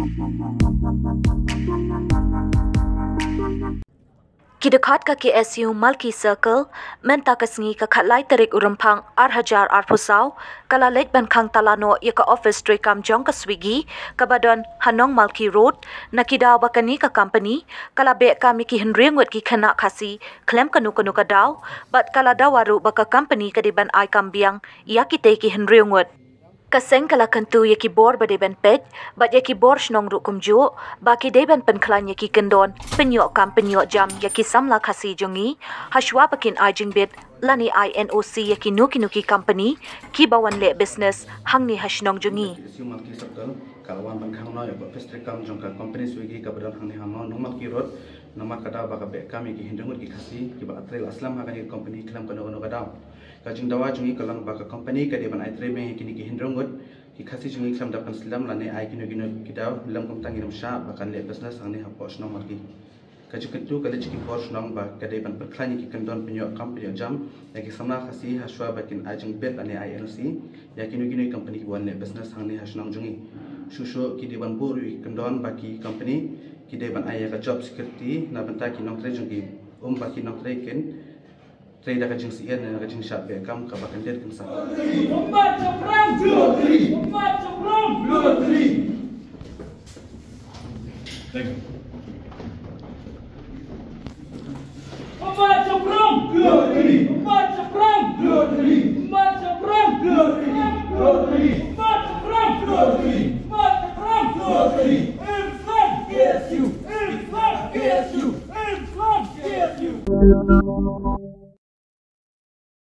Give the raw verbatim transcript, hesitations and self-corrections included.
Ki dkhot ka K S U Malki Circle, mynta ka sngi ka khatlai tarik u Rymphang arhajar arphew saw, ka la leit ban khang tala noh ïa ka office treikam jong ka Swiggy, kaba don ha Nongmalki Road, na ki daw ba kane ka company ka la beh kam ïa ki hynriew ngut ki khynnah Khasi khlem kano kano ka daw, bad ka la dawa ruh ba ka company ka dei ban ai kam biang ïa kitei ki hynriew ngut. Ka seng ka la kyntu ïa ki bor ba dei ban peit bad ïa ki bor shnong ruh kumjuh, ba ki dei ban pynkhlaiñ ïa ki kyndon pynïoh kam pynïoh jam ïa ki samla Khasi jong ngi, hashwa ba kin ai jingbit lane ai N O C ïa kino kino ki company kiba wan leh business hangne ha shnong jong ngi. Ka la wan ban khang noh ïa ka office treikam jong ka company Swiggy kaba don hangne ha Nongmalki Road, namar ka daw ba ka beh kam ïa ki hynriew ngut ki Khasi kiba la trei la slem ha kane ka company khlem kano kano ka daw. Ka jingdawa jong ngi ka long ba ka company ka dei ban ai trei biang ïa kine ki hynriew ngut ki Khasi jong ngi khlem da pynslem lane ai kino kino ki daw, lym kumta ngin ym shah ba kan leh business hangne hapoh shnong Malki. Ka jingkyntu ka leit sha ki bor shnong ba ka dei ban pynkhlaiñ ïa ki kyndon pynïoh kam pynïoh jam ïa ki samla Khasi hashwa ba kin ai jingbit lane ai N O C ïa kino kino ki company kiba wan leh business hangne ha shnong jong ngi. Shuh shuh ki dei ban buh ruh ïa ki kyndon ba ki company ki dei ban ai ïa ka job security na bynta ki nongtrei jong ki, um ba ki nongtrei kin trei da ka jingsyier ne da ka jingshah beh kam kaba kyndit kynsah. Thank you.